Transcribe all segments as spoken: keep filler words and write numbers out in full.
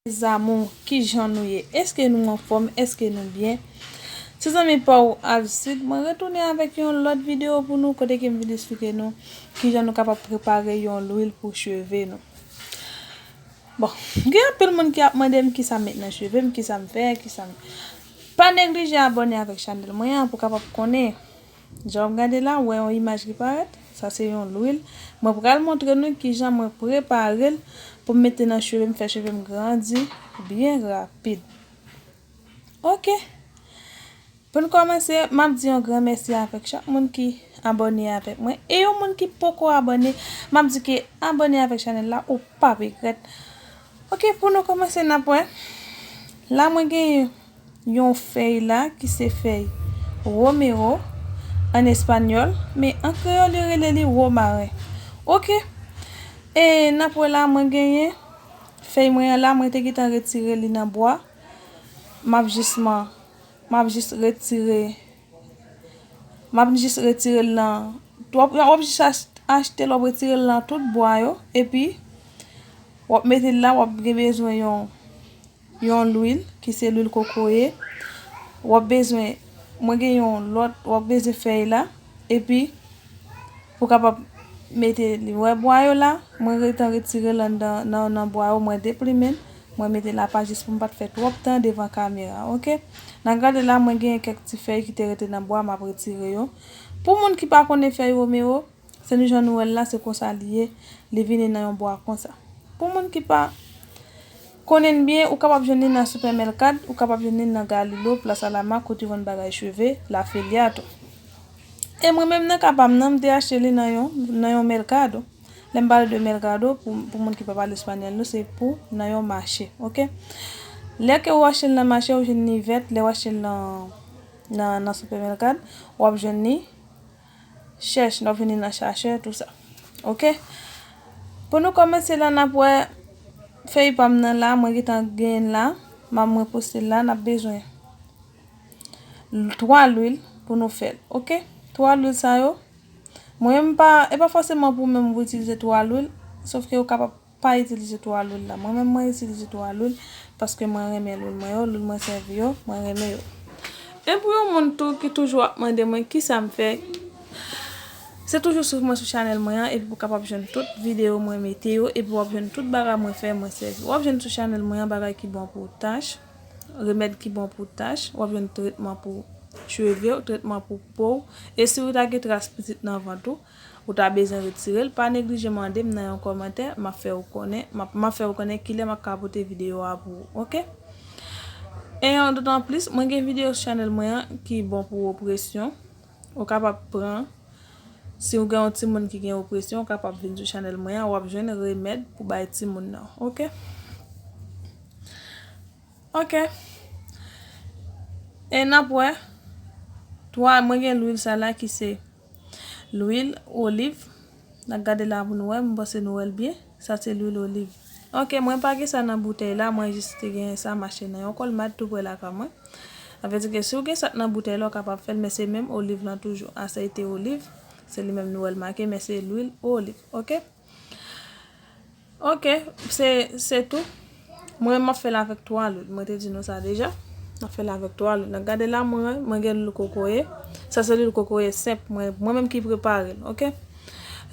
Mes amours, kijan nou ye? Èske nou anfòm? Èske nou byen? Se zanmi pa w Alcide, mwen retounen avèk yon lòt videyo pou nou, kote ke m vin esplike nou kijan nou kapab prepare yon lwil pou cheve nou. Bon, gen anpil moun ki ap mande m kisa m met nan cheve m, kisa m fè, kisa m... Pa neglije abòne avèk chanèl mwen an pou kapab konnen. Jan w ap gade la, w wè yon imaj ki parèt? Sa se yon lwil. Mwen pral montre nou kijan mwen prepare l pou m mete nan cheve m, fè cheve m grandi byen rapid. Oke. Pou n kòmanse, m ap di yon gran mèsi avèk chak moun ki abòne avèk mwen. E yon moun ki poko abòne, m ap di ke abòne avèk chanèl la, ou p ap regrèt. Oke, pou nou kòmanse, n ap wè. La, mwen genyen yon fèy la ki se fèy romero an espanyòl, men an kreyòl yo rele li womaren. Oke. E n ap wè la, mwen genyen fèy mwen an la, mwen te gentan retire li nan bwa. M ap jis man, m ap jis retire, m ap jis retire l nan, w ap, w ap jis ach-, achte l, w ap retire l nan tout bwa yo, epi w ap mete l la, w ap gen bezwen yon, yon lwil, ki se lwil kokoye. W ap bezwen, mwen gen yon lòt, w ap bezwen fèy la, epi pou kapab mete li. Wè bwa yo la, mwen gentan retire l anndan, nan, nan bwa yo, mwen deplimen l, mwen mete l apa jis pou m pa t fè twòp tan devan kamera, oke? N a gade la, mwen gen kèk ti fèy ki te rete nan bwa, m ap retire yo. Pou moun ki pa konnen fèy romero, se nou jan nou wè l la, se konsa li ye, li vini nan yon bwa konsa. Pou moun ki pa konnen l byen, ou kapab jwenn li nan Super Mercado, ou kapab jwenn li nan Galilo, Plas Alama, kote yo vann bagay cheve, La Feria tou. E mwen menm nan ka pa m nan, m te achte li nan yon, nan yon mercado. Lè m pale de mercado, pou, pou moun ki pa pale espanyòl, nou, se pou nan yon mache, oke? Lè ke ou achte l nan mache, ou jwenn li vèt, lè ou achte l nan, nan, nan Super Mercado, w ap jwenn li chèch, w ap jwenn li nan chachè, tou sa. Oke? Pou nou kòmanse la, n ap wè fèy pa m nan la, mwen gentan genyen l la, m ap mwen poste l la, n ap bezwen twa lwil pou nou fè l, oke? Twa lwil sa yo, mwen menm pa, e pa fòseman pou mwen m itilize twa lwil, sòf ke ou kapab pa itilize twa lwil la. Mwen menm mwen itilize twa lwil paske mwen renmen lwil mwen yo, lwil mwen sèvi yo, mwen renmen yo. E pou yon moun tou ki toujou ap mande mwen kisa m fè, se toujou swiv mwen sou chanèl mwen an, epi pou kapab jwenn tout videyo mwen mete yo, epi w ap jwenn tout bagay mwen fè, mwen sèvi. W ap jwenn sou chanèl mwen an bagay ki bon pou tach, remèd ki bon pou tach, w ap jwenn tretman pou cheve w, tretman pou po w, e si w ta gen tras pitit nan vant ou, ou ta bezwen retire l, pa neglije mande m nan yon kòmantè, m ap fè w konnen, m ap, m ap fè w konnen kilè m ap ka pote videyo a pou ou, oke? E yon dotan plis, mwen gen videyo sou chanèl mwen an ki bon pou opresyon. Ou kapab pran, si w gen yon timoun ki gen opresyon, ou kapab vin sou chanèl mwen an, w ap jwenn remèd pou bay timoun nan, oke? Oke. E n ap wè, twa, mwen gen lwil sa la ki se lwil oliv. N ap gade la pou nou wè, m panse nou wè l byen. Sa se lwil oliv. Oke, mwen pa gen sa nan boutèy la, mwen jis te gen sa m achte nan yon kòlmad tou prè lakay mwen. Sa vle di ke si w gen sa k nan boutèy la, w kapab fè l, men se menm oliv lan toujou. Asèyte oliv, se li menm nou wè l make, men se lwil oliv. Oke? Oke, se, se tou. Mwen, m ap fè l avèk twa lwil. Mwen te di nou sa deja. M ap fè l avèk twa lwil. N ap gade la, mwen, mwen gen lwil kokoye. Sa se lwil kokoye senp. Mwen, mwen menm ki prepare l, oke?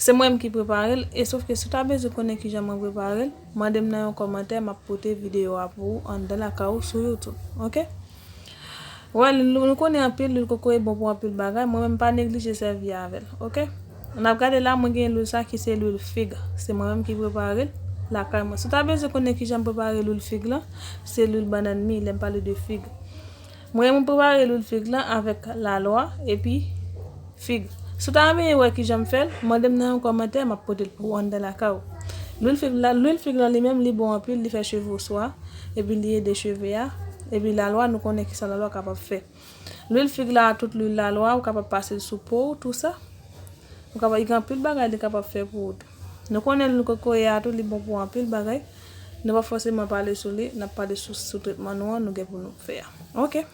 Se mwen menm ki prepare l. E sòf ke si w ta bezwen konnen kijan mwen prepare l, mande m nan yon kòmantè, m ap pote videyo a pou ou anndan lakay ou sou YouTube, oke? Wè, nou, nou konnen anpil, lwil kokoye bon pou anpil bagay. Mwen menm, m pa neglije sèvi avè l, oke? N ap gade la, mwen gen lwil sa ki se lwil fig. Se mwen menm ki prepare l lakay mwen. Si w ta bezwen konnen kijan m prepare lwil fig lan, se lwil bannann mi, lè m pale de fig. Mwen, mwen prepare lwil fig lan avèk lalwa epi fig. Si w ta renmen wè kijan m fè l, mande m nan yon kòmantè, m ap pote l pou ou anndan lakay ou. Lwil fig la, lwil fig lan li menm, li bon anpil, li fè cheve w swa, epi li ede cheve a, epi lalwa, nou konnen kisa lalwa kapab fè. Lwil fig la, tout lwil lalwa, ou kapab pase l sou po w, tou sa. Ou kapab, li gen anpil bagay li kapab fè pou ou tou. Nou konnen lwil kokoye a tou, li bon pou anpil bagay. Nou pa fòseman pale sou li, n ap pale sou, sou tretman nou an, nou gen pou nou fè a. Oke.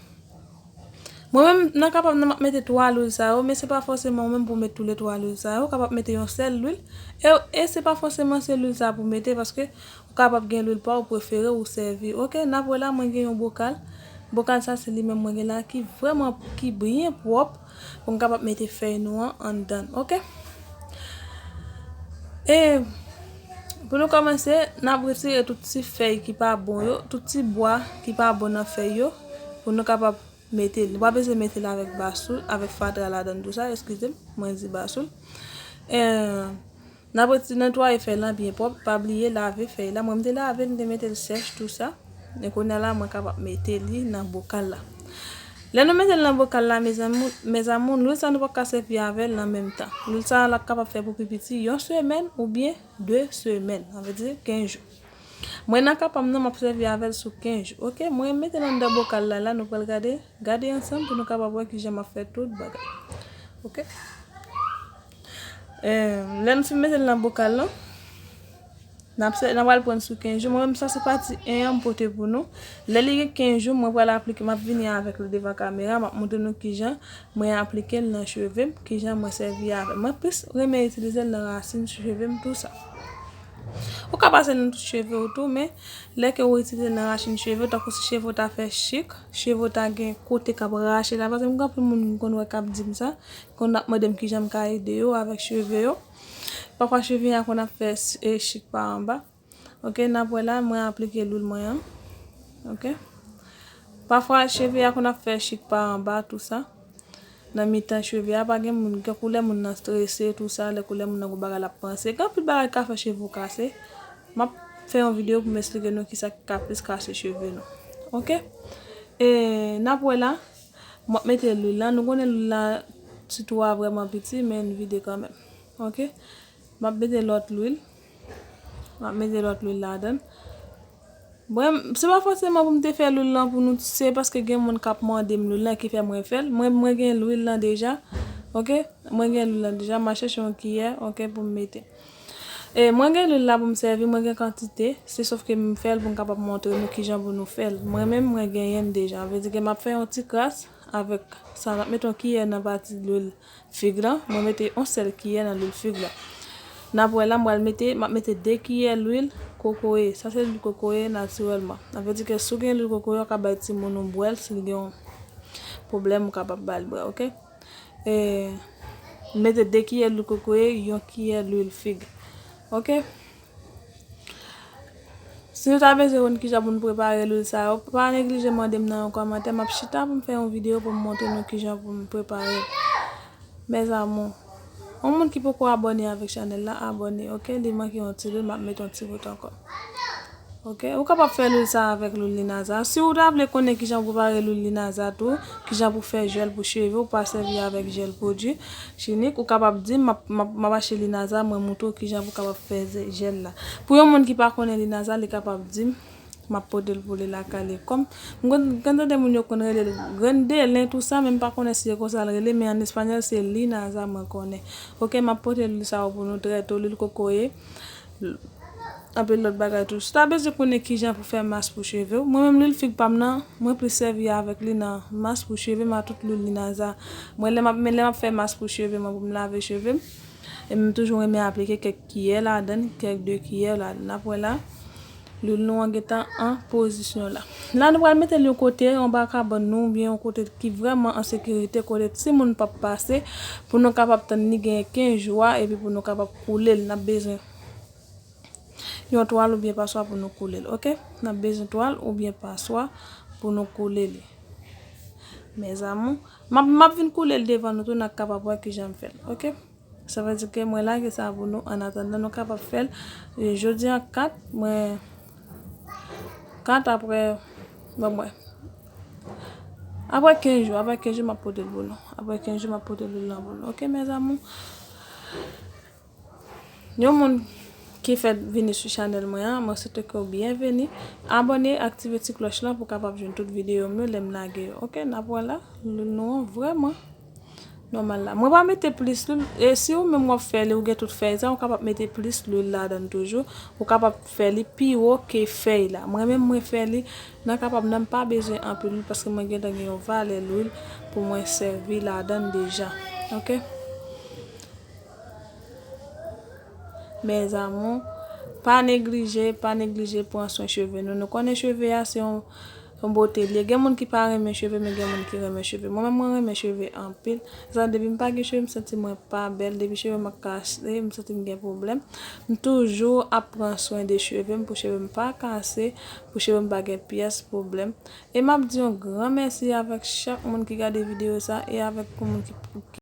Mwen menm, nan kapab nan m ap mete twa lwil sa yo, men se pa fòseman ou menm pou met toule twa lwil sa yo, ou kapab mete yon sèl lwil. E, e se pa fòseman se lwil sa pou mete, paske ou kapab gen lwil pa w prefere ou sèvi. Oke, n ap wè la, mwen gen yon bokal. Bokal sa, se li menm mwen gen la ki vrèman, ki byen pwòp pou m kapab mete fèy nou an anndan. Oke? E pou nou kòmanse, n ap retire tout ti fèy ki pa bon yo, tout ti bwa ki pa bon nan fèy yo, pou nou kapab mete l. Nou pa bezwen mete l avèk basoul, avèk fatra ladan l tou sa, eskize m, mwen di basoul. E, n ap reti-, netwaye fèy lan byen pwòp, pa bliye lave fèy la. Mwen, m te lave l, m te mete l sèch, tou sa. E kounye a la, mwen kapab mete li nan bokal la. Lè nou mete l nan bokal la, mezanmi, mezanmi, lwil sa nou pa ka sèvi avè l nan menm tan. Lwil sa la kapab fè pou pi piti yon semèn oubyen de semèn, sa vle di kenz jou. Mwen nan ka pa m nan, m ap sèvi avè l sou kenz jou. Oke, mwen mete l anndan bokal la, la, nou pral gade, gade ansanm pou nou kapab wè kijan m ap fè tout bagay. Oke? Eh, lè n fin mete l nan bokal lan, n ap sè-, n ap al pran sou kenz jou. Mwen menm, sa se pati en an m pote pou nou. Lè li gen kenz jou, mwen pral aplike, m ap vini avèk li devan kamera, m ap montre nou kijan mwen aplike l nan cheve m, kijan mwen sèvi avè l. Mwen plis renmen itilize l nan rasin cheve m, tou sa. Ou ka pase l nan tout cheve w tou, men lè ke ou itilize l nan rasin cheve w, tankou si cheve w ta fè chik, cheve w ta gen kote k ap rache la, paske m gen anpil moun m konn wè k ap di m sa, konn ap mande m kijan m ka ede yo avèk cheve yo. Pafwa cheve a konn ap fè s-, e, chik pa anba. Oke, n ap wè la, mwen aplike lwil mwen an. Oke. Pafwa cheve a konn ap fè chik pa anba, tou sa. Nan mitan cheve a, pa gen moun, gen koulè moun nan strese, tou sa, lè koulè moun nan gon bagay l ap panse. Gen anpil bagay k ka fè cheve w kase. M ap fè yon videyo pou m esplike nou kisa ki ka plis kase cheve nou. Oke? E n ap wè la, m ap mete lwil la. Nou konnen lwil la, ti twou a vrèman piti, men n vide kanmenm. Oke? M ap mete lòt lwil. M ap mete lòt lwil ladan l. Mwen, se pa fòseman pou m te fè lwil lan pou nou, se paske gen moun k ap mande m lwil lan ki fè mwen fè l. Mwen, mwen gen lwil lan deja. Oke? Mwen gen lwil lan deja. M a chèche yon kiyè, oke, pou m mete. E mwen gen lwil la pou m sèvi, mwen gen kantite. Se sòf ke m fè l pou m kapab montre nou kijan pou nou fè l. Mwen menm, mwen genyen l deja. Vle di ke m ap fè yon ti kras avèk sa. M ap mete yon kiyè nan pati lwil fig lan, mwen mete yon sèl kiyè nan lwil fig la. N ap wè la, m pral mete, m ap mete de kiyè lwil kokoye. Sa se lwil kokoye natirèlman. Sa vle di ke si w gen lwil kokoye, w ka bay timoun ou bwè l, si l gen yon pwoblèm, ou kapab ba l bwè, oke? E, m mete de kiyè lwil kokoye, yon kiyè lwil fig. Oke? Si nou ta bezwen konn kijan pou nou prepare lwil sa yo, pa neglije mande m nan yon kòmantè. M ap chita pou m fè yon videyo pou m montre nou kijan pou m prepare l. Mes amours, yon moun ki poko abòne avèk chanèl la, abòne, oke? Li manke yon ti lwil, m ap mete yon ti bout ankò. Oke? Ou kapab fè lwil sa avèk lwil linaza. Si ou ta vle konnen kijan pou prepare lwil linaza tou, kijan pou fè jèl pou cheve, ou pa sèvi avèk jèl pwodui chinik, ou kapab di m, m ap, m ap, m ap achte linaza, mwen montre w kijan pou kapab fè ze-, jèl la. Pou yon moun ki pa konnen linaza, li kapab di m, m ap pote l pou li lakay li. Kòm m konn, konn tande moun yo konn rele l grenn delen, tou sa, men m pa konnen si se konsa l rele, men an espanyòl, se linaza mwen konnen. Oke, m ap pote lwil sa yo pou nou trè to, lwil kokoye, anpil lòt bagay tou. Si w ta bezwen konnen kijan pou fè mas pou cheve w, mwen menm lwil fig pa m nan, mwen plis sèvi avèk li nan mas pou cheve m a tout lwil linaza. Mwen lè m ap, men lè m ap fè mas pou cheve mwen pou m lave cheve m, e m toujou renmen aplike kèk kiyè ladan l, kèk de kiyè ladan l. N ap wè la, lwil nou an gentan an pozisyon la. La nou pral mete l yon kote, anba kabann nou, oubyen yon kote ki vrèman an sekirite, kote timoun p ap pase, pou nou kapab tann li genyen kenz jou a, epi pou nou kapab koule l. N ap bezwen yon twal oubyen paswa pou nou koule l, oke? N ap bezwen twal oubyen paswa pou nou koule li. Mes amours, m ap, m ap vin koule l devan nou tou, n ap kapab wè kijan m fè l, oke? Sa vle di ke mwen lage sa pou nou, an atandan nou kapab fè l. E, jodi a kat, mwen, kat apre, bon, mwen, apre kenz jou, apre kenz jou, m ap pote l pou nou. Apre kenz jou, m ap pote lwil lan pou nou. Oke, mes amours? Yon moun ki fèk vini sou chanèl mwen an, mwen swete ke w byenveni. Abòne, aktive ti klòch lan pou w kapab jwenn tout videyo m yo lè m lage yo. Oke, n ap wè la, lwil nou an vrèman nòmal la. Mwen pa mete plis lwil. E si ou menm w ap fè li, ou gen tout fèy sa, ou kapab mete plis lwil ladan l toujou. Ou kapab fè li pi wo ke fèy la. Mwen menm, mwen fè li nan kapab nan, m pa bezwen anpil lwil paske mwen gentan gen yon valè lwil pou mwen sèvi ladan l deja. Oke? Mes amours, Pa neglije, pa neglije pran swen cheve nou. Nou konnen cheve a se yon, yon bote li ye. Gen moun ki pa renmen cheve, men gen moun ki renmen cheve. Mwen menm, mwen renmen cheve anpil. Sa, depi m pa gen cheve, m santi mwen pa bèl. Depi cheve m ap kase, m santi m gen pwoblèm. M toujou ap pran swen de cheve m pou cheve m pa kase, pou cheve m pa gen pyès pwoblèm. E m ap di yon gran mèsi avèk chak moun ki gade videyo sa e avèk pou moun ki, ki